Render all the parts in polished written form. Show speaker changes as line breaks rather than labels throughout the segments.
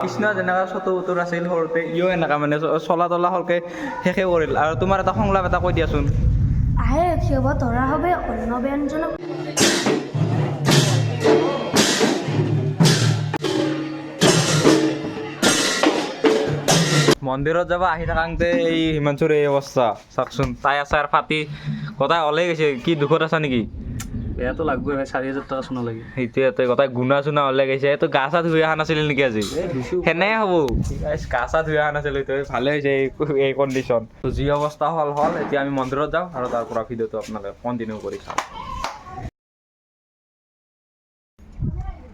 কৃষ্ণ যেনেকুৱা চতু উতুৰ আছিল সৰুতে, ইও এনেকুৱা মানে চলা তলা সলকে শেষে কৰিল। আৰু তোমাৰ এটা সংলাপ এটা কৈ দিয়াচোন।
আহে ৰখিব ধৰা হবে অন্য ব্যঞ্জন।
মন্দিৰত যাব আহি থাকাংতে এই হিমাংশুৰ এই অৱস্থা চাওকচোন, তাই আছে আৰু ফাটি গোটাই ওলাই গৈছে। কি দুখত আছা নেকি?
বেয়াটো লাগবই ভাই, 4000 টকা চোনা লাগে।
সেইটোৱে তই গোটাই গুণা চুনা ওলাই গৈছে। তই গা চা ধুই অহা নাছিলি নেকি আজি? সেনে হ'ব, গা চা ধুই অহা নাছিলো তই, ভালে হৈছে এই কণ্ডিশ্যন। যি অৱস্থা হ'ল হ'ল, এতিয়া আমি মন্দিৰত যাওঁ আৰু তাৰ পৰা ভিডিঅ'টো আপোনালোকে কণ্টিনিউ কৰি চাওক।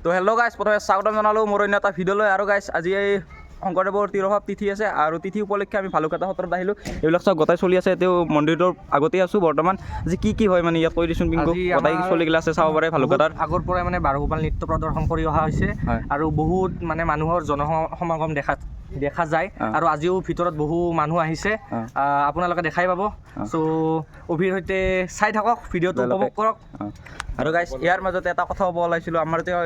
তো হেল্ল' গাইছ, প্ৰথমে স্বাগতম জনালোঁ মোৰ অন্য এটা ভিডিঅ'লৈ। আৰু গাইছ, আজি এই শংকৰদেৱৰ তিৰোভাৱ তিথি আছে আৰু তিথি উপলক্ষে আমি ভালুকাটা সত্ৰত আহিলোঁ। এইবিলাক চব গোটাই চলি আছে, তেওঁ মন্দিৰটোৰ আগতেই আছোঁ বৰ্তমান। আজি কি কি হয় মানে ইয়াত কৈ দিছোন পিংকু।
আজি
গোটাই
আমাৰ
চলিগিলা আছে, চাব পাৰে ভালুকাটাৰ।
বহুত আগৰ পৰাই মানে বাৰগোপাল নৃত্য প্ৰদৰ্শন কৰি অহা হৈছে
হয়।
আৰু বহুত মানে মানুহৰ জনসমাগম দেখা দেখা যায় আৰু আজিও ভিতৰত বহু মানুহ আহিছে। আপোনালোকে দেখাই পাব। চ' অভিৰ সৈতে চাই থাকক, ভিডিঅ'টো উপভোগ কৰক।
আৰু গাইছ, ইয়াৰ মাজতে এটা কথা ক'ব ওলাইছিলোঁ। আমাৰ এতিয়া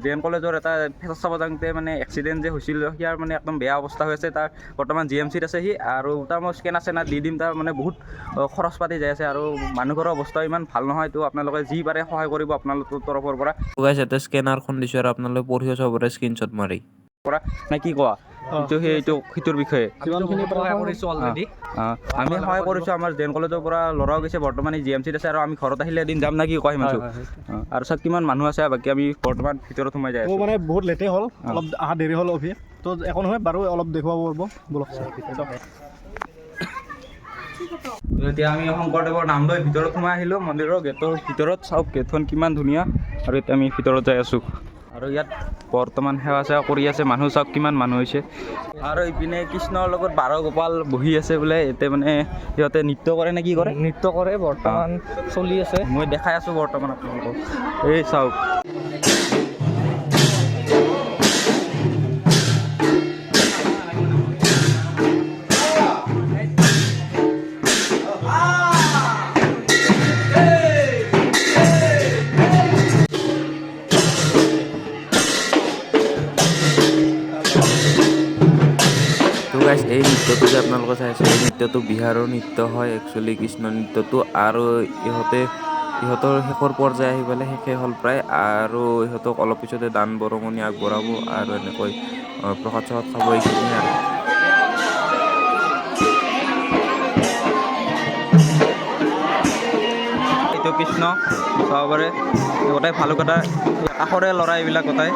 জে এন কলেজৰ এটা ফেচাছ চাব যাওঁতে মানে এক্সিডেণ্ট যে হৈছিল, ইয়াৰ মানে একদম বেয়া অৱস্থা হৈ আছে। তাৰ বৰ্তমান জি এম চিত আছে সি আৰু তাৰ মই স্কেন আছে না দি দিম। তাৰ মানে বহুত খৰচ পাতি যাই আছে আৰু মানুহ ঘৰৰ অৱস্থা ইমান ভাল নহয়। তো আপোনালোকে যি পাৰে সহায় কৰিব আপোনালোকৰ তৰফৰ পৰা।
গাইছ, ইয়াতে স্কেনাৰখন দিছোঁ আৰু আপোনালোকে পঢ়িও চাব পাৰে স্ক্ৰীনশ্বট মাৰি।
পৰা নে কি কোৱা? সেইটো সেইটো সেইটোৰ বিষয়ে
যিমানখিনি সহায় কৰিছোঁ অলৰেডি।
আমি সহায় কৰিছোঁ। আমাৰ জে এন কলেজৰ পৰা ল'ৰাও গৈছে, বৰ্তমান জি এম চিত আছে আৰু আমি ঘৰত আহিলে এদিন যাম নে কি কোৱা হিমাংশু? আৰু চাওক কিমান মানুহ আছে। বাকী আমি বৰ্তমান ভিতৰত সোমাই যাই
তো
আছোঁ।
মানে বহুত লেটে হ'ল, অলপ অহা দেৰি হ'ল অভি। তো একো নহয় বাৰু, অলপ দেখুৱাব পাৰিব, ব'লক।
তো এতিয়া আমি শংকৰদেৱৰ নাম লৈ ভিতৰত সোমাই আহিলোঁ। মন্দিৰৰ গেটৰ ভিতৰত চাওক, গেটখন কিমান ধুনীয়া। আৰু এতিয়া আমি ভিতৰত যাই আছোঁ আৰু ইয়াত বৰ্তমান সেৱা চেৱা কৰি আছে মানুহ। চাওক কিমান মানুহ হৈছে। আৰু ইপিনে কৃষ্ণৰ লগত বাৰ গোপাল বহি আছে বোলে। ইয়াতে মানে সিহঁতে নৃত্য কৰে নে কি কৰে?
নৃত্য কৰে, বৰ্তমান চলি আছে।
মই দেখাই আছোঁ বৰ্তমান আপোনালোকক, এই চাওক।
তো গাইছ, এই নৃত্যটো যে আপোনালোকে চাই আছে, এই নৃত্যটো বিহাৰৰ নৃত্য হয় একচুৱেলি, কৃষ্ণ নৃত্যটো। আৰু ইহঁতৰ শেষৰ পৰ্যায় আহি পেলাই শেষে হ'ল প্ৰায় আৰু ইহঁতক অলপ পিছতে দান বৰঙণি আগবঢ়াব আৰু এনেকৈ প্ৰসাদ চসাদ খাব, এইখিনিয়ে। আৰু
এইটো কৃষ্ণ চাব পাৰে। গোটেই ভালুকটা কাষৰে ল'ৰা এইবিলাক গোটাই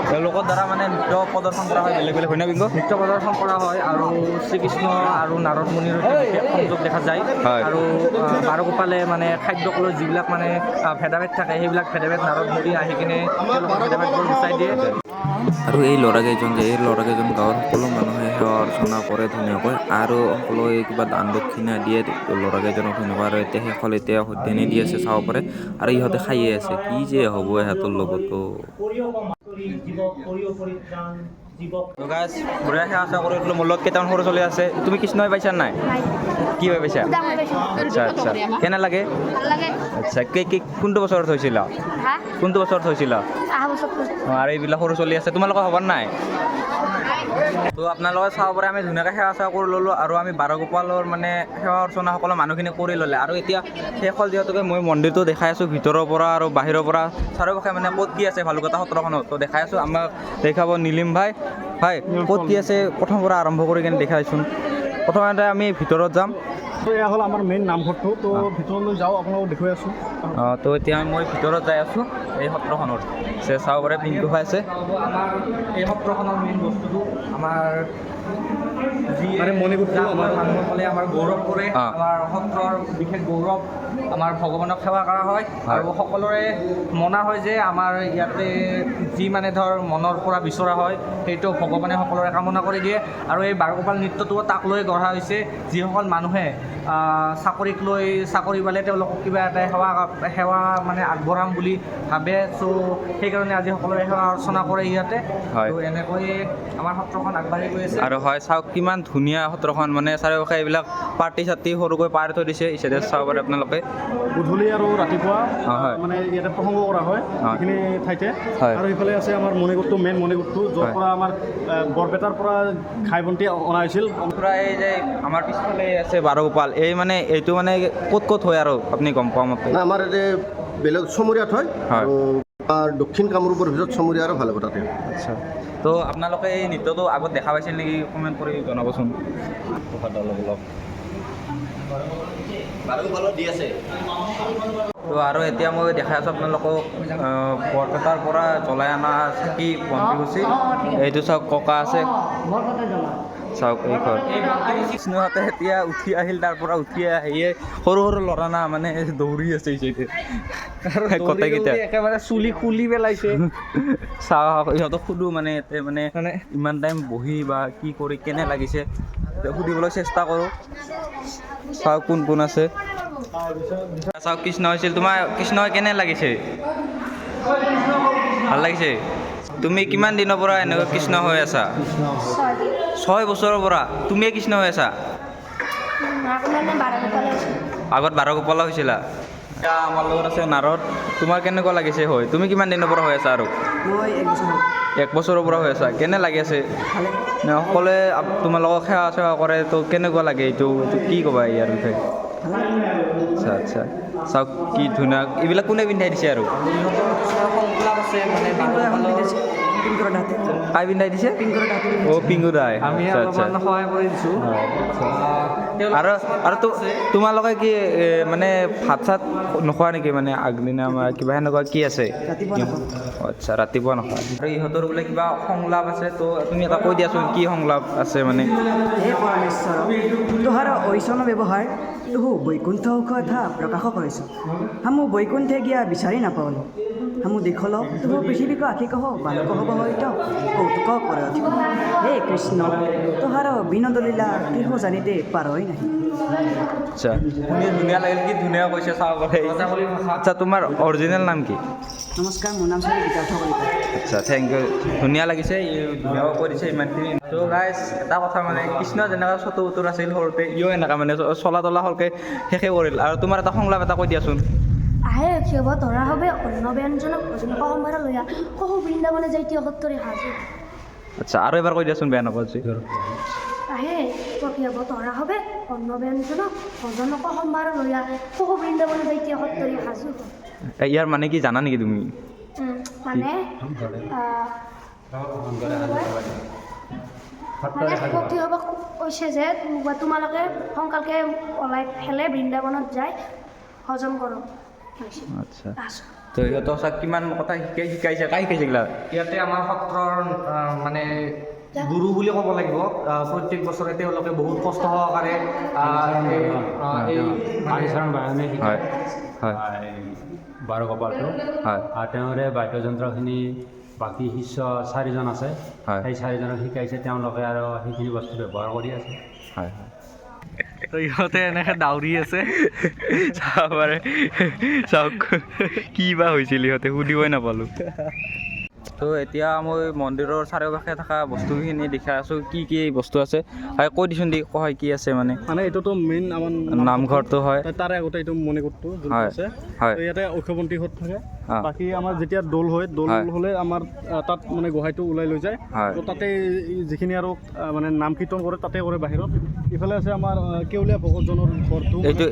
তেওঁলোকৰ দ্বাৰা মানে নৃত্য প্ৰদৰ্শন কৰা হয় বেলেগ বেলেগ, হয় না বিংগ?
নৃত্য প্ৰদৰ্শন কৰা হয় আৰু শ্ৰীকৃষ্ণ আৰু নাৰদ মুনিৰ সৈতে বিশেষ সংযোগ দেখা যায়।
হয়।
আৰু বাৰগোপালে মানে খাদ্যক লৈ যিবিলাক মানে ভেদাভেদ থাকে, সেইবিলাক ভেদাভেদ নাৰদ মুনি আহি কিনে তেওঁলোকৰ ভেদাভেদবোৰ গুচাই দিয়ে।
আৰু এই ল'ৰাকেইজন যে, এই ল'ৰাকেইজন গাঁৱৰ সকলো মানুহে সেৱা অৰ্চনা কৰে ধুনীয়াকৈ আৰু সকলোৱে কিবা দান দক্ষিণা দিয়ে ল'ৰাকেইজনক সেনেকুৱা। আৰু এতিয়া শেষ হ'ল, এতিয়া সৈতেনে দি আছে, চাব পাৰে। আৰু ইহঁতে খায়ে আছে, কি যে হ'ব ইহঁতৰ লগতো।
গাইছ, বঢ়িয়া সেৱা চেৱা কৰি উঠিলোঁ। মোৰ লগত কেইটামান সৰু ছোৱালী আছে। তুমি কৃষ্ণ হৈ পাইছা নাই?
নাই।
কি হৈ পাইছা?
উদাং হৈ পাইছোঁ।
আচ্ছা, কেনে লাগে?
ভাল লাগে।
আচ্ছা, কি কি কোনটো বছৰত হৈছিলা?
হা?
কোনটো বছৰত হৈছিলা?
অহা বছৰ।
আৰু এইবিলাক সৰু ছোৱালী আছে, তোমালোকৰ হ'ব নাই? তো আপোনালোকে চাব পাৰে, আমি ধুনীয়াকৈ সেৱা চেৱা কৰি ল'লোঁ আৰু আমি বাৰগোপালৰ মানে সেৱা অৰ্চনা সকলো মানুহখিনি কৰি ল'লে। আৰু এতিয়া শেষ হ'ল যিহেতুকে মই মন্দিৰটো দেখাই আছোঁ ভিতৰৰ পৰা আৰু বাহিৰৰ পৰা চাৰিওকাষে মানে ক'ত কি আছে ভালুকটা সত্ৰখনত, তো দেখাই আছোঁ। আমাক দেখাব নীলিম ভাই। ভাই, ক'ত কি আছে প্ৰথমৰ পৰা আৰম্ভ কৰি কিনে দেখাইছোন। প্ৰথমতে আমি ভিতৰত যাম।
তো এয়া হ'ল আমাৰ মেইন নামঘৰটো। তো ভিতৰলৈ যাওঁ, আপোনালোকক দেখুৱাই আছোঁ।
তো এতিয়া মই ভিতৰত যাই আছোঁ এই সত্ৰখনত। চাব পাৰে, পিংকু ভাই আছে।
আমাৰ এই সত্ৰখনৰ মেইন বস্তুটো আমাৰ যি
মানে মণিকূটটো
যাক আমাৰ মানুহসকলে আমাৰ গৌৰৱ কৰে। আমাৰ সত্ৰৰ বিশেষ গৌৰৱ, আমাৰ ভগৱানক সেৱা কৰা হয়।
হয়।
আৰু সকলোৰে মনা হয় যে আমাৰ ইয়াতে যি মানে ধৰ মনৰ পৰা বিচৰা হয়, সেইটো ভগৱানে সকলোৰে কামনা কৰি দিয়ে। আৰু এই বাৰগোপাল নৃত্যটোও তাক লৈ গঢ়া হৈছে। যিসকল মানুহে চাকৰিক লৈ, চাকৰি পালে তেওঁলোকক কিবা এটা সেৱা সেৱা মানে আগবঢ়াম বুলি ভাবি ভাবে। চ' সেইকাৰণে আজি সকলোৰে সেৱা অৰ্চনা কৰে ইয়াতে।
হয়।
ত' এনেকৈয়ে আমাৰ সত্ৰখন আগবাঢ়ি গৈ আছে।
আৰু হয়, চাওক কিমান ধুনীয়া সত্ৰখন, মানে চাৰিওকাষে এইবিলাক পাৰ্টি চাৰ্টি সৰুকৈ পাৰ থৈ দিছে। ইচাইডে চাব পাৰে আপোনালোকে।
গধূলি আৰু ৰাতিপুৱা
অ, হয়।
মানে ইয়াতে প্ৰসংগ কৰা হয়
হয়।
এইখিনি ঠাইতে।
হয়।
আৰু ইফালে আছে আমাৰ মণিকূটটো, মেইন মণিকূটটো, য'ৰ
হয়।
পৰা আমাৰ বৰপেটাৰ পৰা ঘাই বন্তি অনা হৈছিল।
পুৰা এই যে আমাৰ পিছফালে আছে বাৰগোপাল, এই মানে এইটো মানে ক'ত ক'ত হয় আৰু আপুনি গম পোৱা মতে?
না, আমাৰ ইয়াতে বেলেগ চমৰীয়াত হয়।
হয়।
আৰু আমাৰ দক্ষিণ কামৰূপৰ ভিতৰত চমৰীয়া আৰু ভালুকটাতে।
আচ্ছা, তো আপোনালোকে এই নৃত্যটো আগত দেখা পাইছিল নেকি? কমেণ্ট কৰি জনাবচোন। তো আৰু এতিয়া মই দেখাই আছোঁ আপোনালোকক বৰপেটাৰ পৰা জ্বলাই অনা চাকি বন্তি। এইটো চাওক, ককা আছে, চাওক এইখন। কৃষ্ণহঁতে এতিয়া উঠি আহিল, তাৰ পৰা উঠি আহিয়ে সৰু সৰু ল'ৰা না, মানে দৌৰি আছে এই চাইডে গোটেইকেইটা।
দৌৰি দৌৰি একেবাৰে চুলি খুলি পেলাইছে।
চাওঁ, ইহঁতক সুধো, মানে ইয়াতে মানে
মানে
ইমান টাইম বহি বা কি কৰি কেনে লাগিছে, এতিয়া সুধিবলৈ চেষ্টা কৰোঁ। চাওক কোন কোন আছে। চাওক, কৃষ্ণ হৈছিল তোমাৰ। কৃষ্ণ কেনে লাগিছে? ভাল লাগিছে? তুমি কিমান দিনৰ পৰা এনেকৈ কৃষ্ণ হৈ আছা? 6 বছৰৰ পৰা তুমিয়ে কৃষ্ণ হৈ আছা?
মানে 12 গোপাল আছে।
আগত 12 গোপালা হৈছিলা। এতিয়া আমাৰ লগত আছে নাৰদ। তোমাৰ কেনেকুৱা লাগিছে হৈ? তুমি কিমান দিনৰ পৰা হৈ আছা আৰু?
মই এক বছৰ হ'ল।
এক বছৰৰ পৰা হৈ আছা, কেনে লাগি আছে?
ভালে।
নে সকলোৱে তোমালোকক সেৱা চেৱা কৰে, তো কেনেকুৱা লাগে? এইটো কি ক'বা ইয়াৰ বিষয়ে? আচ্ছা আচ্ছা, চাওক কি ধুনীয়া। এইবিলাক কোনে পিন্ধাই দিছে আৰু?
ইহঁতৰ কিছুমান সংলাপ আছে মানে বাৰগোপালৰ।
পিংকৰ দাঁতে।
কাই পিন্ধাই দিছে?
পিংকৰ দাঁতে।
অ', পিংকু দাই।
আমি
আচ্ছা আচ্ছা।
অলপমান সহায় কৰি দিছোঁ।
আৰু আৰু তোমালোকে কি মানে ভাত চাত নোখোৱা নেকি? মানে আগদিনা বা কিবা সেনেকুৱা কি আছে?
ৰাতিপুৱা নাখাওঁ।
আচ্ছা, ৰাতিপুৱা নোখোৱা। আৰু ইহঁতৰ বোলে কিবা সংলাপ আছে, তো তুমি এটা কৈ দিয়াচোন কি সংলাপ আছে মানে।
হে পৰমেশ্বৰ, তোহাৰ ঐচন ব্যৱহাৰ তুহু বৈকুণ্ঠ সুখ কথা প্ৰকাশ কৰিছ। হামু বৈকুণ্ঠে গিয়া বিচাৰি নাপাওলো। হামু দেখল তুহু পৃথিৱীক আখি কহ বালক হব হয়ত কৌতুক কৰে অধিক। হে কৃষ্ণ, তোহাৰ বিনোদ লীলা কেহ জানিতে পাৰই নাহি।
আচ্ছা, শুনি ধুনীয়া লাগিল। কি ধুনীয়া কৈছে, চাব পাৰে। আচ্ছা, তোমাৰ অৰিজিনেল নাম কি?
নমস্কাৰ, মোৰ নাম শ্ৰী গীতাৰ্থ কলিতা।
আচ্ছা, thank U. ধুনীয়া লাগিছে, ই ধুনীয়াকৈ কৈ দিছে ইমানখিনি। ত' গাইজ, এটা কথা, মানে কৃষ্ণ যেনেকুৱা চতু উতুৰ আছিল সৰুতে, ইও এনেকুৱা মানে চলা তলা সলকে শেষে কৰিল। আৰু তোমাৰ এটা সংলাপ এটা কৈ দিয়াচোন।
আহে ৰখিব ধৰা হবে অন্ন ব্যঞ্জন ভোজন সম্ভাৰ লৈয়া কহু বৃন্দাবনে যাইতে সত্তৰে সাজু।
আচ্ছা, আৰু এবাৰ কৈ দিয়াচোন, বেয়া নাপাওঁ যদি।
আহে ৰখিব ধৰা হবে অন্ন ব্যঞ্জন ভোজনক সম্ভাৰ লৈয়া কহু বৃন্দাবনে যাইতে সত্তৰে সাজু।
ইয়াৰ মানে কি জানা নেকি তুমি?
মানে মানে সখীসবক কৈছে যে তোমালোকে সোনকালকে ওলাই ফেলে বৃন্দাবনত যাই হজম কৰক।
আচ্ছা, তো ইহঁতক চাওক কিমান কথা শিকাইছে। কাই শিকাইছে এইগিলা?
ইয়াতে আমাৰ সত্ৰৰ মানে গুৰু বুলি ক'ব লাগিব। প্ৰত্যেক বছৰে তেওঁলোকে বহুত কষ্ট সহকাৰে এই মানে
কালীচৰণ বায়নে
হয়
শিকায়
হয়
বাৰগোপালটো। আৰু তেওঁৰে বাদ্যযন্ত্ৰখিনি বাকী শিষ্য চাৰিজন আছে। সেই চাৰিজনক শিকাইছে তেওঁলোকে আৰু সেইখিনি বস্তু ব্যৱহাৰ কৰি আছে।
হয় হয়।
তো ইহঁতে এনেকৈ দাউৰি আছে।
চাব পাৰে, চাওক কি বা হৈছিল, ইহঁতে সুধিবই নাপালোঁ। তো এতিয়া মই মন্দিৰৰ চাৰিওকাষে থকা বস্তুখিনি দেখাই আছোঁ, কি কি বস্তু আছে। হয়, কৈ দিচোন দি হয়, কি আছে মানে?
মানে এইটোতো মেইন আমাৰ
নামঘৰটো হয়।
তাৰে আগতে এইটো মণিকূটটো যোনটো আছে।
হয়।
তো ইয়াতে ঐক্যবন্তি ঘট থাকে। বাকী আমাৰ যেতিয়া দৌল হয়, দৌল হ'লে আমাৰ তাত মানে গোহাঁইটো ওলাই লৈ যায়। তো তাতে এই যিখিনি আৰু মানে নাম কীৰ্তন কৰে, তাতে কৰে বাহিৰত। ইফালে আছে আমাৰ কেউলীয়া ভকতজনৰ ঘৰটো মানে।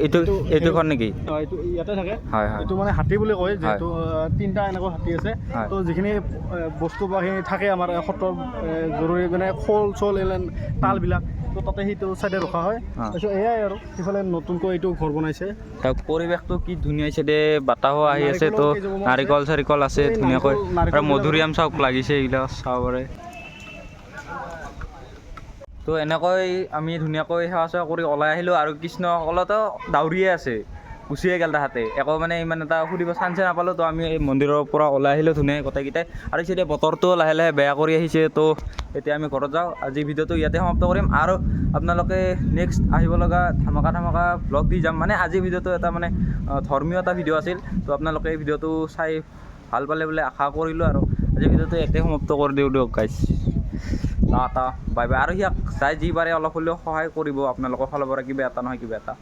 এইটো ঘৰ নেকি?
অ, এইটো ইয়াতে থাকে।
হয় হয়
এইটো মানে হাতী বুলি কয়, যিহেতু তিনিটা এনেকুৱা হাতী আছে। তো যিখিনি বস্তু বা সেই থাকে আমাৰ সত্ৰৰ জৰুৰী মানে খোল চোল এইবিলাক তালবিলাক, তো তাতে সেইটো চাইডে ৰখা হয়। তাৰপিছত এয়াই আৰু সিফালে নতুনকৈ এইটো ঘৰ বনাইছে।
তাক পৰিৱেশটো কি ধুনীয়া হৈছে দে, বাতাহো আহি আছে। তো
নাৰিকলৰ কেইজোপামান আছে।
নাৰিকল চাৰিকল আছে
এই
ধুনীয়াকৈ।
নাৰিকল
আৰু
বিলাক
মধুৰিআম চাওক লাগিছে, এইবিলাক চাব পাৰে। তো এনেকৈ আমি ধুনীয়াকৈ সেৱা চেৱা কৰি ওলাই আহিলোঁ। আৰু কৃষ্ণসকলতো দাউৰিয়ে আছে, গুচিয়ে গ'ল তাহাঁতে। একো মানে ইমান এটা সুধিব চান্সে নাপালোঁ। তো আমি এই মন্দিৰৰ পৰা ওলাই আহিলোঁ ধুনীয়াকৈ গোটেইকেইটাই। আৰু এতিয়া বতৰটোও লাহে লাহে বেয়া কৰি আহিছে। তো এতিয়া আমি ঘৰত যাওঁ। আজি ভিডিঅ'টো ইয়াতে সমাপ্ত কৰিম আৰু আপোনালোকে নেক্সট আহিব লগা ধামাকা ধামাকা ব্লগ দি যাম। মানে আজি ভিডিঅ'টো এটা মানে ধৰ্মীয় এটা ভিডিঅ' আছিল। তো আপোনালোকে এই ভিডিঅ'টো চাই ভাল পালে বোলে আশা কৰিলোঁ। আৰু আজি ভিডিঅ'টো ইয়াতে সমাপ্ত কৰি দিওঁ দিয়ক গাইছ। Tata, bye bye. আৰু সিয়াক যাই যি পাৰে অলপ হ'লেও সহায় কৰিব আপোনালোকৰ ফালৰ পৰা, কিবা এটা নহয় কিবা এটা।